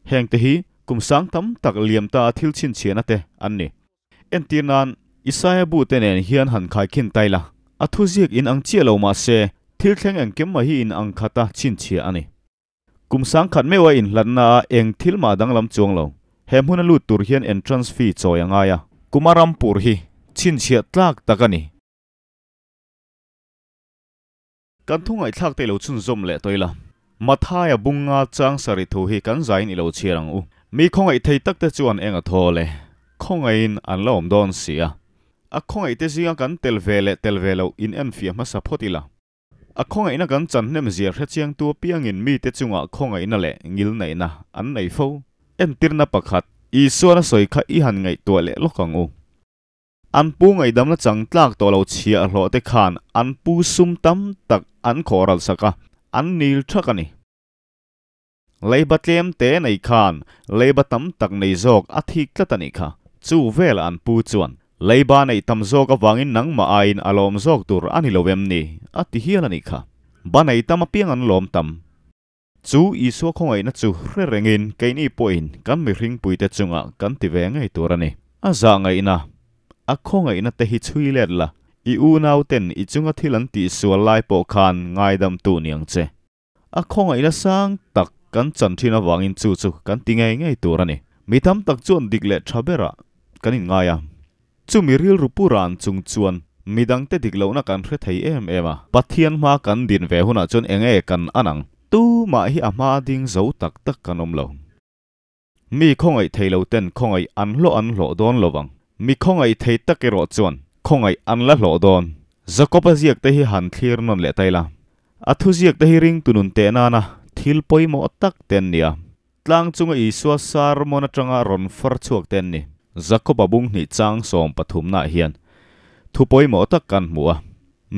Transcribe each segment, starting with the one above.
Hengte hi kum sang tam tak liam ta a thil chhinchhiahna te an ni. Entir nan, Isaia bu te nen hian han khaikhin tai la, a thuziak in ang chiah lo mah se, thil thleng engkim mah hi in ang khata chhinchhiah a ni. Kum sangkhat meuha inhlatna a eng thil mah danglam chuang lo. He hmuna lut tur hian entrance fee chawi a ngai a. Kuma rampur hi chhinchhiah tlak tak a ni. Kan thu ngaihthlak te i lo chhunzawm leh tawh ila. Mathaia bunga chang sarih thu hi kan zaiin i lo chhiar ang u. Mi khawngaih thei tak te chuan eng a thawl e. Khawngaihin an la awm dawn si a. A khawngaih te zinga kan tel ve leh tel ve loh in enfiah hmasa phawt ila. A khawngaihna kan chan hnem zia hrechiangtu apiangin mite chungah khawngaihna leh ngilneihna an nei fo. Entirna pakhat, Isuan a sawi kha i han ngaihtuah leh lawk ang u. An pu ngaihdamna chang tlak tawh lo chhiahhlawh te khan an pu sum tam tak an khawhral sak a, an nil thak a ni. Leiba tlem te nei khan leiba tam tak nei zawk a thik tlat a nih kha. Chu velah an pu chuan, Leiba neih tam zawk avangin nangmah aiin a lawm zawk tur a ni lo em ni? a ti hial a nih kha. Ba nei tam apiang an lawm tam. Chu Isua khawngaihna chu hre rengin keini pawhin kan mihringpuite chungah kan ti ve ngei tur a ni. A zah ngaihna, a khawngaihna te hi chhui let la, i unauten i chunga thil an tihsual lai pawh khan ngaidamtu ni ang che. A khawngaihna sang tak kan chan thin avangin chu chu kan ti ngei ngei tur a ni. Mi tam tak chuan dik leh tha berah kan inngai a. Chumi rilru pu ran chung chuan midangte dik lohna kan hre thei em em a. Pathian hma kan din ve hunah chuan eng nge kan an ang? Tumah hi a hma ding zo tak tak kan awm lo. Mi khawngaih thei lo ten khawngaih an hlawh an hlawh dawn lo vang. Mi khawngaih thei tak erawh chuan khawngaih an la hlawh dawn. Jakob-a ziak te hi han thlir nawn leh ta ila. A thuziak te hi ringtu nun teh nana thil pawimawh tak te an ni a. Tlang chunga Isua sermon atanga rawn far chhuak te an ni. Jakob-a bung hnih chang 13 naah hian thu pawimawh tak kan hmu a.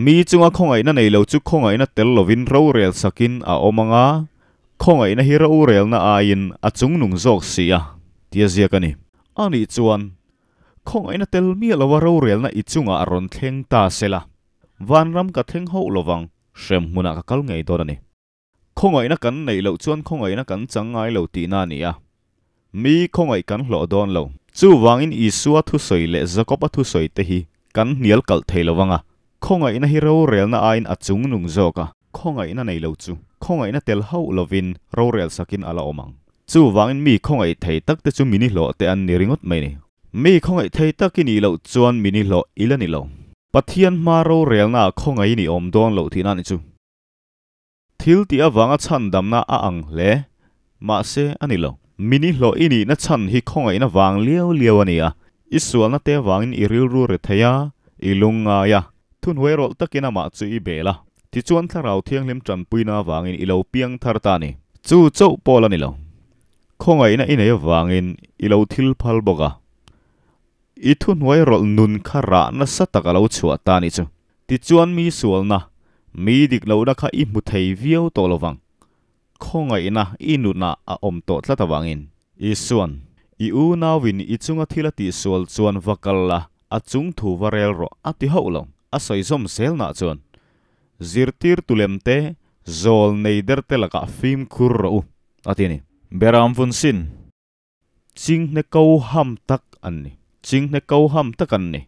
Mi chunga khawngaihna nei lo chu khawngaihna tel lovin rorel sakin a awm ang a, Khawngaihna hi rorelna aiin a chungnung zawk si a, tia ziak a ni. Anih chuan, khawngaihna tel miah lova rorelna i chungah a rawn thleng ta se la, vanram ka thleng hauh lovang, hrem hmunah ka kal ngei dawn a ni. Khawngaihna kan neih loh chuan khawngaihna kan chang ngai lo tihna a ni a, mi khawngaih kan hlawh dawn lo. Chuvangin Isua thusawi leh Jakob-a thusawi te hi kan hnial kalh thei lo vang a, khawngaihna hi rorelna aiin a chungnung zawk a. Khawngaihna nei lo chu khawngaihna tel hauh lovin rorel sakin a la awm ang. Chuvangin mi khawngaih thei tak te chu mini hlawh te an ni ringawt mai ni. Mi khawngaih thei tak i nih loh chuan mini hlawh i la ni lo. Pathian hma rorelnaah khawngaihin i awm dawn loh tihna a ni chu. Thil tih avanga chhandamna a ang hle. Mahse, a ni lo. Mini hlawh i nihna chhan hi khawngaihna vang liau liau a ni a. I sualna te avangin i rilru ri thei a, i lung ngai a. Thunhuai rawlh takin amah chu i bel a. Tichuan Thlarau Thianghlim tanpuina avangin i lo piang thar ta a ni. Chu chauh pawh la ni lo. Khawngaihna i nei avangin i lo thil phal bawk a. I thuhnuai rawlh nun kha rah nasa tak a lo chhuah ta a nih chu. Tichuan mi sualna, mi dik lohna kha i hmu thei viau tawh lo vang. Khawngaihna i nunah a awm tawh tlat avangin. Isuan, I unauin i chunga thil a tihsual chuan va kal la, a chung thu va rel rawh a ti hauh lo. A sawi zawm zelnah chuan, Zirtirtu lem te, zawl nei der te lakah fimkhur rawh u, a ti a ni. Beram vun sin. Chinghne ko ham tak an ni. Chinghne ko ham tak an ni.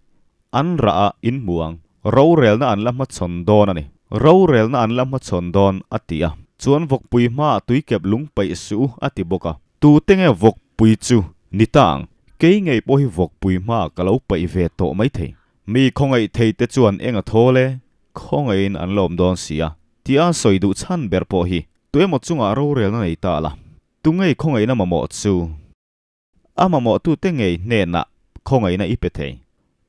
An rah a in hmu ang. Rorelna an la hmachhawn dawn a ni. Rorelna an la hmachhawn dawn, a ti a. Chuan vawkpui hmaah tuikep lung paih suh u, a ti bawk a. Tute nge vawkpui chu ni ta ang? Kei ngei pawh hi vawkpui hmaah ka lo paih ve tawh maithei. Mi khawngaih thei te chuan eng a thawl e, khawngaihin an la awm dawn si a, tia sawi duh chhan ber pawh hi tuemaw chungah rorelna nei ta la. Tungei khawngaihna mamawh chu? A mamawhtute ngei hnenah khawngaihna i pe thei.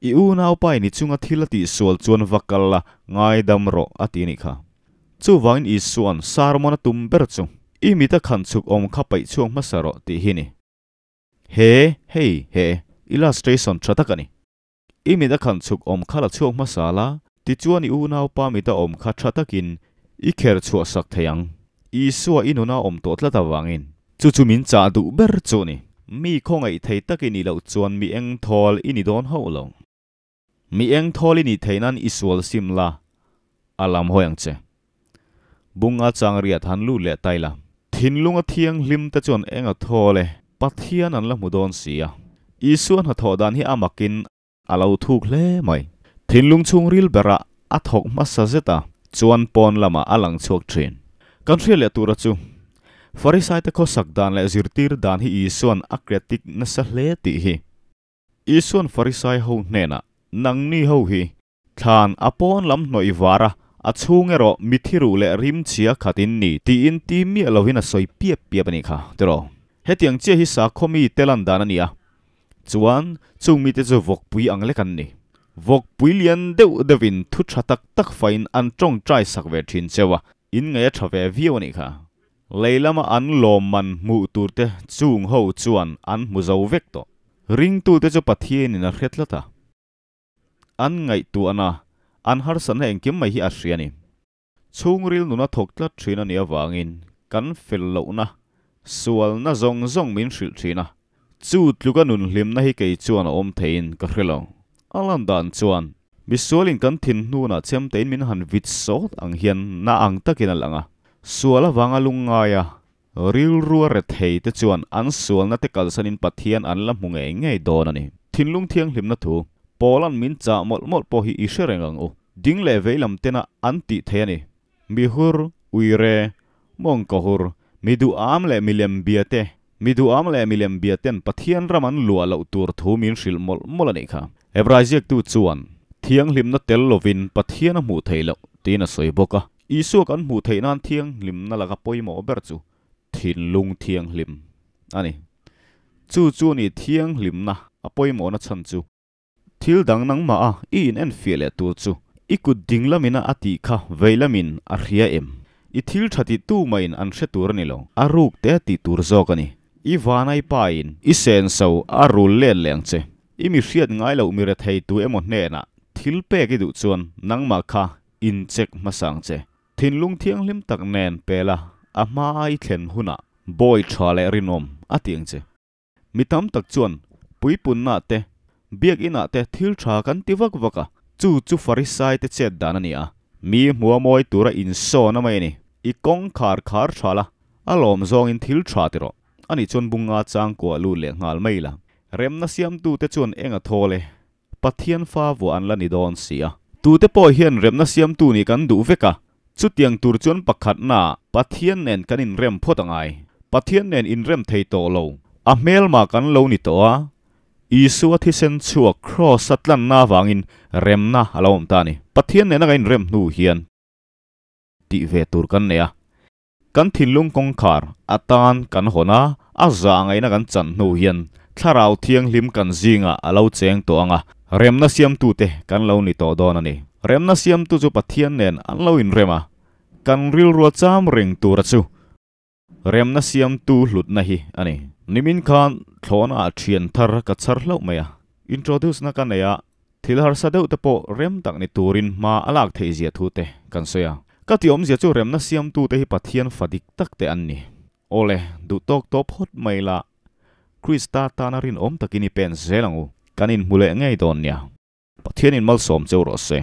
I unaupa in i chunga thil a tihsual chuan va kal la, ngaidam rawh a ti anih kha. Chuvangin Isua'n sermon a tum ber chu, I mita khan chhuk awm kha paih chhuak hmasa rawh tih hi ni. He, hei, he, illustration tha tak a ni. I mita khan chhuk awm kha la chhuak hmasa la, tichuan i unaupa mita awm kha tha takin i kher chhuah sak thei ang. Isua i nuna awm tawh tlat avangin. Chu chu min chah duh ber chu a ni. Mi khawngaih thei tak i nih loh chuan mi eng thawl i ni dawn hauh lo. Mi eng thawl i nih theih nan i sual sim la, a lam hawi ang che. Bunga chang riat han lut leh ta ila. Thinlunga thianghlim te chuan eng a thawl e, Pathian an la hmu dawn si a. Isua hnathawh dan hi a makin a lo thuk hle mai. Thinlung chhungril berah a thawk hmasa zet a, chuan pawn lamah a lang chhuak thin. Kan hriat leh tura chu, Farisaite khawsak dan leh zirtir dan hi Isua'n a kriatik nasa hle tih hi. Isua'n Farisai ho hnenah, Nangni ho hi Thlan a pawn lam hnawih var a, a chhung erawh mithi ruh leh rim chhia khat in ni tiin ti miah lovin a sawi piap piap a nih kha, tiraw? Hetiang chiah hi sakhaw mi te lan dan a ni a, chuan chung mite chu vawkpui ang lek an ni. Vawkpui lian deuh deuhin thu tha tak tak fain an tawngtai sak ve thin cheu a, in ngaih a tha ve viau a nih kha. Lei lama an lawmman hmuh tur te chung ho chuan an hmu zo vek tawh. Ringtute chu Pathianin a hre tlat a. An ngaihtuahna, an harsatna engkim mai hi a hria a ni. Chhungril nuna thawk tlat thin a nih avangin kan fel lohna, sualna zawng zawng min hrilh thin a. Chu tluka nun hlimna hi kei chuan a awm theiin ka hre lo. A lan dan chuan misualin kan thin hnunah chemtein min han vit sawt ang hian na ang takin a lang a. Sual avanga lungngai a, Rilru a rethei te chuan an sualna te kalsanin Pathian an la hmu ngei ngei dawn a ni. Thinlung thianghlimna thu, Paula'n min chah mawlh mawlh pawh hi i hre reng ang u. Ding leh vei lam tena an tih thei a ni. Mihur, uire, mawngkawhur, mi duham leh milem bia te, mi duham leh milem bia ten Pathian ram an luah loh tur thu min hrilh mawlh mawlh a nih kha. Hebrai ziaktu chuan, Thianghlimna tel lovin Pathian a hmuh theih loh, tiin a sawi bawk a. Isua kan hmuh theih nan thianghlimna laka pawimawh ber chu thinlung thianghlim a ni. Chu chu ni thianghlimna a pawimawhna chhan chu. Thil dang nangmah a i in enfiah leh tur chu i kut ding lamina a tih kha vei lamin a hria em? I thil tha tih tu mahin an hre tur a ni lo, a ruk te tih tur zawk a ni. I vanai pa in i senso a rul let leh ang che. I mi hriat ngai loh mi rethei tu emaw hnenah thil pek i duh chuan nangmah kha Incheck hmasa ang che. Thinlung thianghlim tak nen pela a hma i thlen hunah bawi tha leh rinawm a ti ang che. Mi tam tak chuan puipunna te, biakinah te thil tha kan ti vak vak a, chu chu Farisai te chet dan a ni a, mi hmua mawi tura insawn a mai a ni. I kawng khar khar tha la, a lawm zawngin thil tha ti rawh. Ani chuan bunga changkua lut leh nghal mai la. Remna siamtute chuan eng a thawl e? Pathian fa vuah an la ni dawn si a. Tute pawh hian remna siamtu nih kan duh vek a, chutiang tur chuan pakhatnaah Pathian nen kan inrem phawt a ngai. Pathian nen inrem thei tawh lo, a hmelma kan lo ni tawh a, Isua thisen chhuak Kraws-a tlanna avangin remna a lo awm ta a ni. Pathian nena kan inrem hnu hian tih ve tur kan nei a. Kan thinlung kawngkhar atan kan hawn a, a zah ngaihna kan chan hnu hian Thlarau Thianghlim kan zingah a lo cheng tawh ang a, remna siamtute kan lo ni tawh dawn a ni. Remna siamtu chu Pathian nen an lo inrem a, kan rilrua cham reng tura chu remna siamtu hlutna hi a ni. Nimin khan thlawhnaah thian thar ka chhar hlauh mai a, introduce na ka nei a, Thil harsa deuh te pawh rem tak ni turin hma a lak theih zia thu te kan sawi a. Ka ti awmzia chu remna siamtute hi Pathian fa dik tak te an ni. Awle, duh tawk tawh phawt mai la, Krista tana rinawm takin i pen zel ang u. Kan inhmu leh ngei dawn nia. Pathianin malsawm cheu rawh se.